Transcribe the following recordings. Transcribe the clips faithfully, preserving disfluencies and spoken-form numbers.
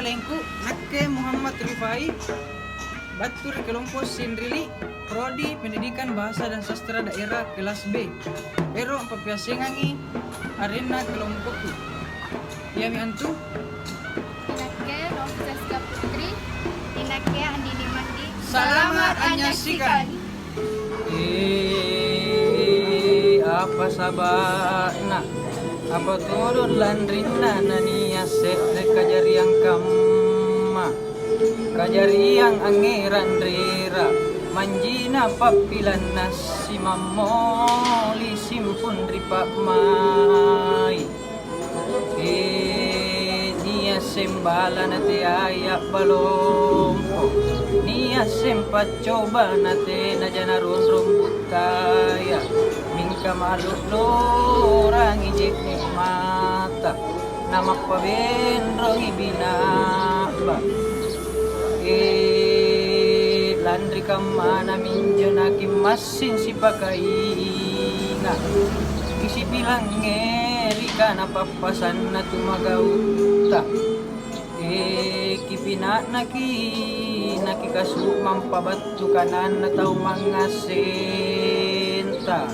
Nakke Muhammad Rifai, battu ri kelompok Sinrili, Prodi Pendidikan Bahasa dan Sastra Daerah kelas B. Ero' ampappiassengangi arenna kelompokku. Iami antu. Inakke Novia Siska Putri. Inakke Andini Mandi. Selamat menyaksikan. Eh, apa saba'na? Apa todong lanrinna nania' se're kajariang kamma? Kajariang angngerang rera, manjina pappilanna simammoli simpung ri pa'mai'. Eh, nia' seng bala nateai a'balompo, nia' seng paccoba natenaja naronrong buttaya, mingka ma'lu'lurangi je'ne' mata, namappabenrongi bina'ba. Eh, lanri kammana minjo nakimmas- sing sipakainga', kisipilangngerika napappasanna tumagautta. Eh, kipina'naki, nakikasu'mampa battu kananna tau mangngassenta.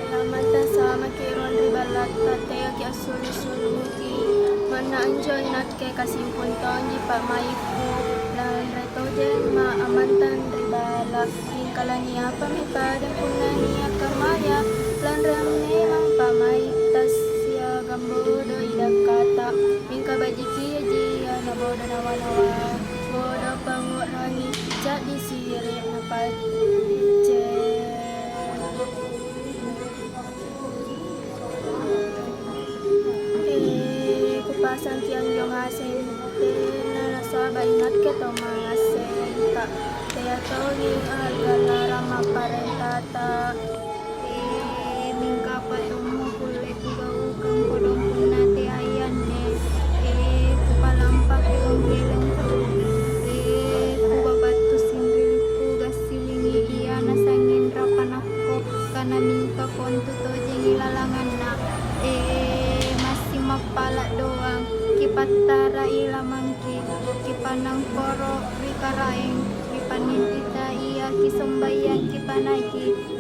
Amanta samaki' ruang ri ballatta, teaki' assulu'-suluki. Manna anjo inakke kasimpung tonji pa'maikku, lanre tojemma ammantang ri balla'. Mingka laniapami padang punna nia' kammaya, lanri ammemang pa'maitta siagang bodoi dakkata. Mingka bajikiaji ana' bodo nawa-nawa, bodo pangngu'rangi, ca'di siri' napaccing. Eh, kupasangki anjo ngaseng tena nasaba' inakke tau mangngassengka, tea tongi a'gallarang mapparentata. Eh, mingka apa tommo kulle kugaukang kodong punna teai anne? Eh, kupalampaki ongkelengku. Eh, kupabattu sinrilikku gassilingi ia nasangnging rapanakko, kana mingka kontu tojengi lalanganna. Eh, massing mappala' doang, kipattarai lamangki, kipanangkoro' ri Karaeng, kipanintita ia kisombayang kipanaiki.